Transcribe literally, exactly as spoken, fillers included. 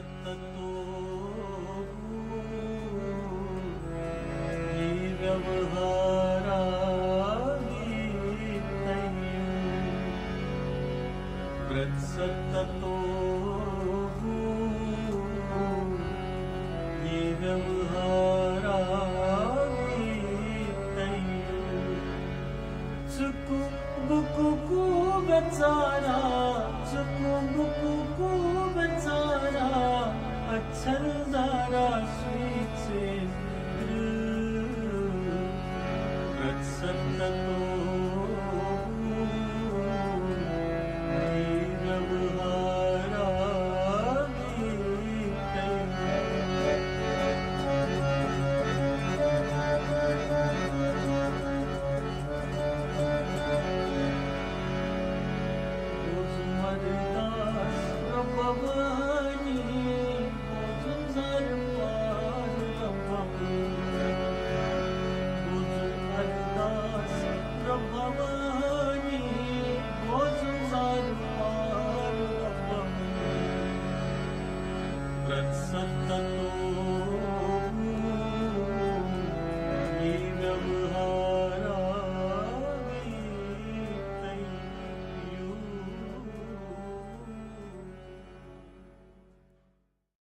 ततो हि व्यवहारादितयु। प्रत्सत्ततो हि व्यवहारादितयु। ژٕ کُم بُکُکُو بٮ۪ژارا، ژٕ کُم بُکُکُو بٮ۪ژارا، اچھل دارا سُے ژے رٕژ۔ پرٛتھ ستتو ویوہارا پرٛتھ ستتو